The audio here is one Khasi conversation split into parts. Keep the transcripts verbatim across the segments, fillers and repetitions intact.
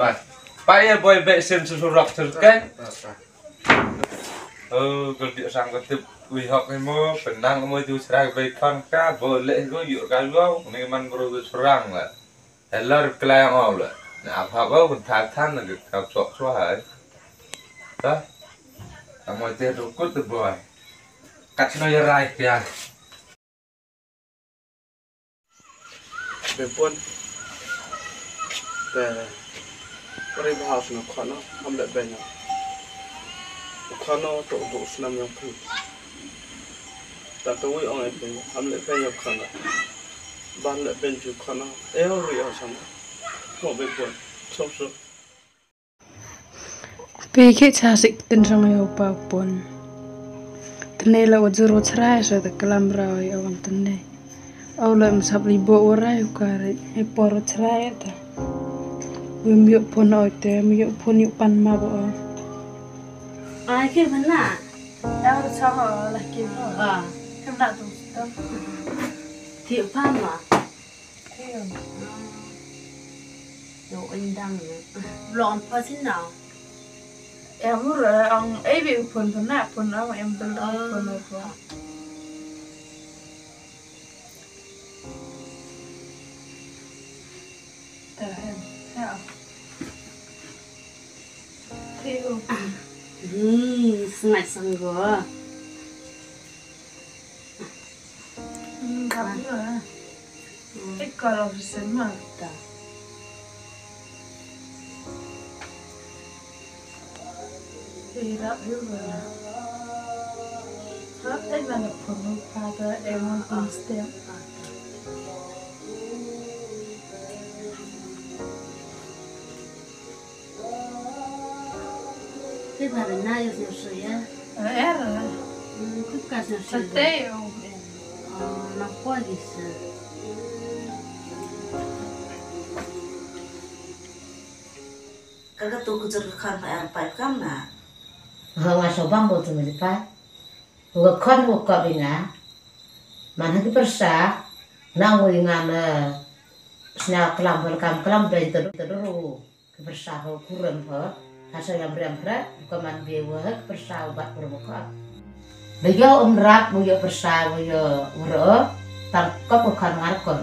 Pat. Pa ïa boi bek sim surok surok kan. Oh, kal dik sang ka tip wi hok ni mo, penang mo ju srai bai khon ka, bo leh ko yu ka lo, ni man bro tu surang la. Elar klai ngau la. Na apa ko kun tha than na ka chok chwa hai. Ta. Amo te tu kut tu boi. Kat no ya rai ya. Bepon. Te. Pari bahas no khano, ham le benya. Khano to to snam yang phi. Ta to wi ong ai phi, ham le benya khano. Ban le ben ju khano. E ri o sam. Ko bepon. Som som. Phi ki cha sik tin sang yo pa pon. Tene la wajur wachrai sa ta kalam rawi awan tene. Au la msap li bo warai u kare. E por wachrai ta. Wim yo pon oi te, mi yo pon yo pan ma bo. Ai ke mana. Au sa ho la ke bo. Ah. Kem na tu sto. Ti pan ma. Yo indang. Long pa sin na. Em ur ang ei bi phun phun na phun ang em tul phun phun. Ta hem. Ha. Theo. Ni sngai sanggo. Hmm, kap juga. Hmm. Eh, kalau bisa mah. Ta. Eh, rap juga. Ha, eh, mana perlu pada emang instan. Te ba na yo sñiaw sñiaw ya. Era. Kut ka sñiaw sñiaw. Pateo. Na poi gisa. Ka ka tu ku jor ka khan pa er pa kam na. Ha nga so bang bo tu mali pa. Wa khon wa kop ïa nga. Man ha ki pyrsa, nang wa ïa nga na sñiaw klam bal kam klam ben tadu tadu ru. Ki pyrsa ha u kuram ha, ha sa yam riam phra, ka man bia wa ha ki pyrsa u bat kuram ka. Da yo um rap wa yo pyrsa wa yo wa ro, tang kop wa khon ngar kon.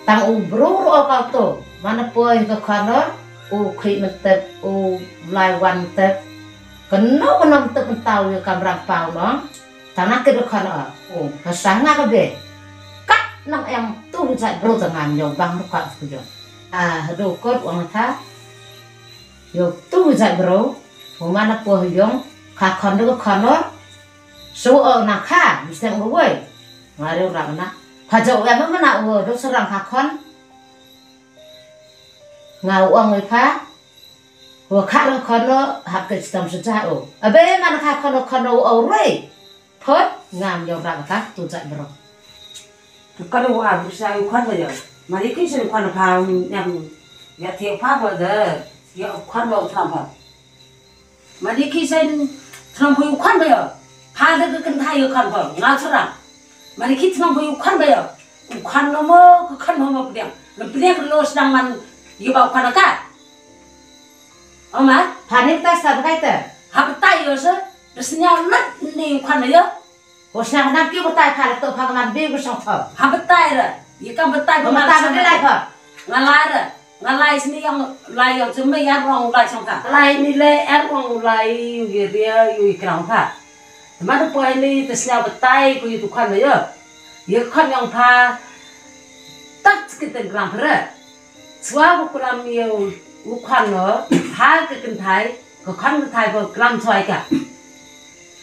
Tang u bru ro ka to, man poi ka khon ro, u khik mentep, u lai wan mentep. Kano kano mentep mentau ya kam rang pau nong. Tang na ke dukhan a. Oh, ka sa nga ka be. Kat nang yang tu jait bro tang ngam yong bang rukat ku yong. Ah, hadu kot wang tha. Yo tu jait bro. Wo mana po yong. Ka khon du ka khon lo. Su o na kha. Mesti ngu woi. Nga riu rak na. Pha jo ya mana wo do serang ka khon. Nga wang woi pha. Wa kha ra khon lo hap ka chitom sa ja o. Abe man kha khon lo khon lo o rei. Phot ngam yong ra ka tu ja bro. Ka lo wa bu sa yu khon ba yo. Mari ki sen khon pha nyam. Ya the pha ba de. Ya khon lo tham pha. Mari ki sen tham pha yu khon ba yo. Pha de ka kan tha yu khon ba. Nga chura. Mari ki tham pha yu khon ba yo. U khon lo mo ka khon mo mo pdiang. Lo pdiang lo sedang man yu ba khon ka. Oma, pha ni ta sa kai ta. Ha batai yo sa, da sñiaw lat ni khwan yo. Ko sñiaw nam ki batai pha la to pha ka man bi ko song tho. Ha batai ra, ye kam batai ko man ta sa batai lai pha. Nga lai ra, nga lai sini yang lai yang cuma yang rong lai song ka. Lai ni le er rong lai yu ye ria yu i krang pha. Teman poi ni ta sñiaw batai ko yu tu khwan yo. Ye khwan yang pha. Tak sekiteng krang pha ra. Swa ku klam ïa u khwan no, ha ka kynthai, ka khwan kynthai ka klam choi ka.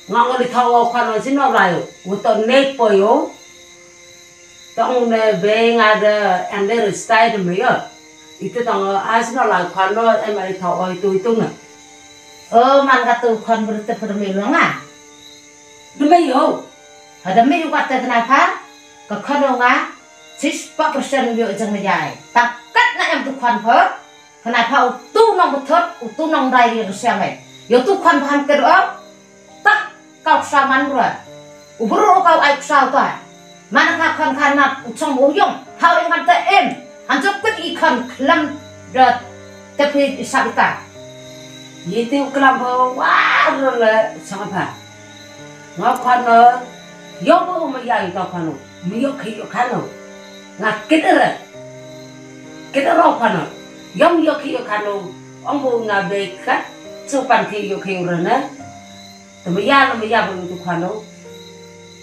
Nga ngoli thaw u khwan no sino lai u, u to ne po yo. Tong ne be nga de ande re stai de me yo. Ite tong a sino lai khwan no, e ma i thaw oi tu itu na. O man ka tu khwan berte per me lo nga. De me yo. Ha de me yo ka te kna pha, ka khwan no nga. Sis pa persen yo jeng me jai. Ta kat na em tu khwan pha. Kna pha u tu nong bthot, u tu nong dai ri rusia me. Yo tu khwan pha han ker o. Ta kau sa man rua. U bru kau ai sa ta. Mana ka khwan khan na u chong u yong. Hau ing kan ta em. Han chok kut i khwan klam dot. Te phi sangta. Yi te u klam ba wa ro le sangta. Nga khano. Yo mo mo ya ito khano. Mi yo khi yo khano. Nga kidere. Kidere khano. Yo mi yo khi yo khano. Ong bo nga be kat. Su pan khi yo khi ro na. Te maya na maya ba tu khano.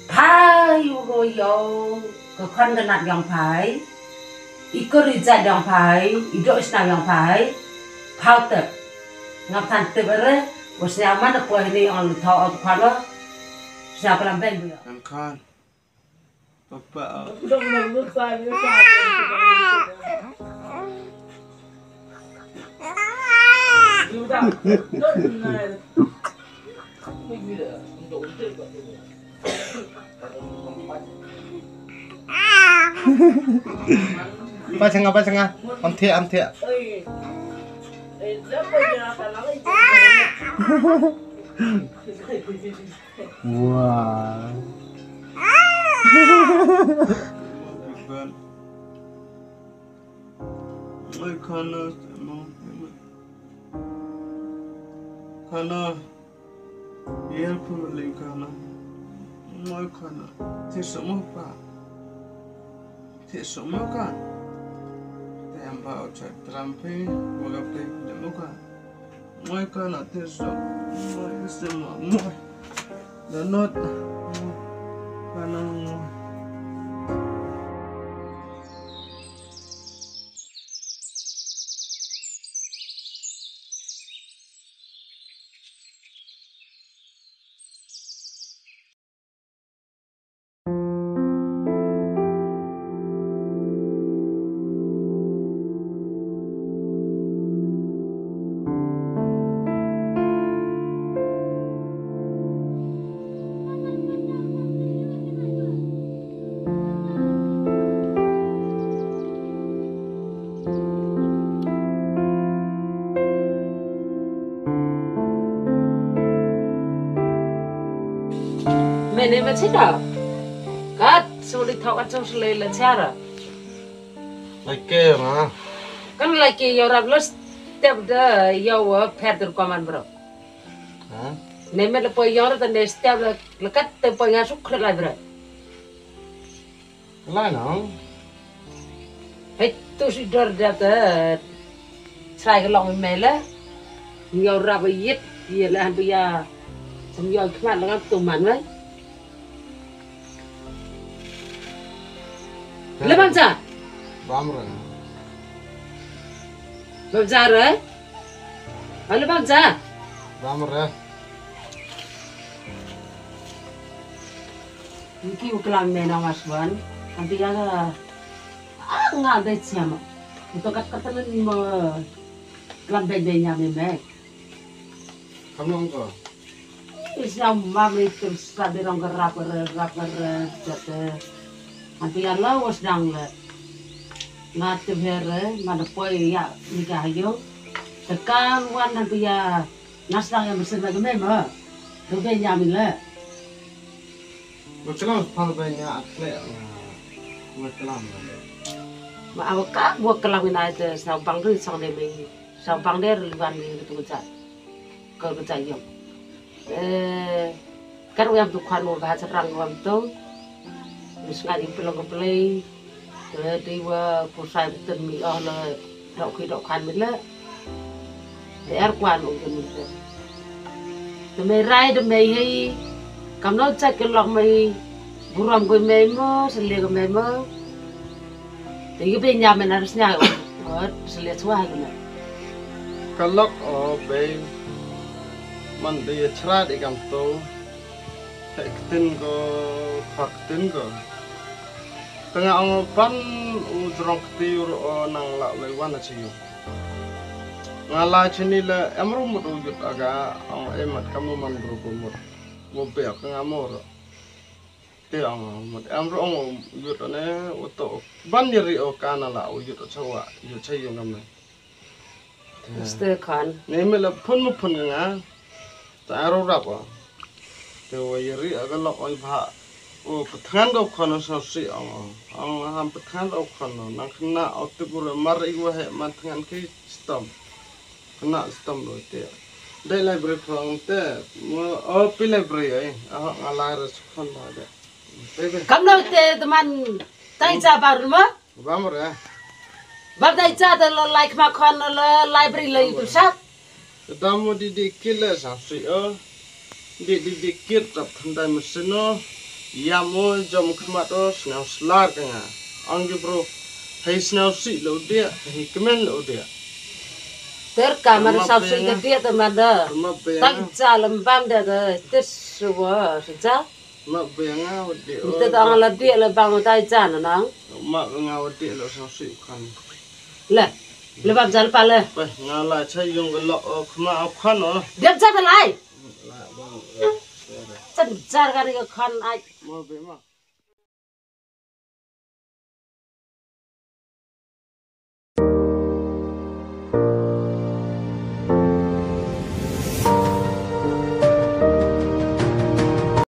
Phai u go yo. Ka khon ka nat yong phai. I kor i jat yong phai. I dok i snam yong phai. Phau tep. Ngap than tep ere. Wa snya man ko hini ong thaw ot khano. Snya pelam ben bu yo. Kan kan. Papa. Pa changa, pa changa. Am thia, am thia. Wah. Oi, khana, khana, yer pun ling khana. Oi, khana, ti somo pa. Ti somo kan. Te am ba o chak tram pe, mo ga pe, de mo kan. Moi kana teso. Moi sema moi. Danot. Kana moi. Mene ma chita. Kat suli thok at suli le chara. Lake ma. Kan lake yo rap los step de yo wa pet der koman bro. Ha? Ne me le po yo rap ne step le kat te po nga sukre la bro. Lai nong. Hei tu si dor da te. Srai ke long me le. Ngiau rap yit ye le han pia. Sam yo khmat le ngam tu man wei. Le bam ja. Bam re. Bam ja re. Ale bam ja. Bam re. Ngi u klam me na was wan. Anti ya ga. Ah, nga de siam. Ito kat kat nen mo. Klam be be nya me me. Kam long ko. Is na ma me tu sa de rong rap re rap re jate. Anti ya la was dang le. Nga te her ma de poi ya ni ka yo. Tekan wan anti ya. Nga sdang ïa mynsiem na ka mem ha. Ka bei ïa mi leh. Ba klam pal bei ïa khleh. Ba klam. Ma awa ka ba klam ïa nai te sdang bang ri sdang de mei. Sdang bang de ri ban ri tu ka jat. Ka ka jat ïong. Eh, kan ïa tu khan ba ha sdang ïa tu. Ngi sngat ïa pylong ka plei. Te dei wa ku sai mtun mi oh le dok ki dok khan mi le. Te er kwan u kin mi te. Te mei rai te mei hei. Kam no chak ke lok mei. Burom ko mei mo, sele ko mei mo. Te yu be nya men ar snya. Ot sele chwa ko mei. Ka lok o bei. Man dei chra dei kam to. Te ktin ko, khak ktin ko. Te nga ong ban u jrong kti u ro nang la wei wan a chi yu. Nga la chini le em ru mut u yut aga ong e mat kam u man bru ko mut. Mo be ka nga mo ro. Te ong mut em ru ong u yut ne u to ban yeri o ka na la u yut o chawa yu chayu ngam ne. Mister Khan. Ni me la phun mu phun nga. Ta aro rap o. Te wa yeri aga lok oi bha. O pathan ko khon o sa si ong o. Ong ham pathan ko khon o. Nang khna o tu guru mar i wa he man than ki stom. Na stam lo te. Dei library phong te. Mo o pi library ai. Ah, nga la re sukhan ba de. Te te. Kam no te teman tai ja bar mo? Ba mo re. Ba tai ja te lo like ma khon lo library lo tu sap. Dam mo di di kit le sa si o. Di di di kit tap thandai mesin o. Ïa mo jom khmat o sniaw slar ka nga. Ang ju bro. Hei sniaw si lo dia, hei kemen lo dia. Ter kamar sa si ka dia te mada. Map be. Tang ja lem bam da da tis suwa sa ja. Map be nga wadi o. Te tang la dia le bang tai ja na nang. Map be nga wadi lo sa si kan. Le. Le bam ja le pa le. Pe nga la cha yung lo o khma o khan o. Dia ja te lai. La bang. Chan jar ka ni ka khan ai. Map be ma.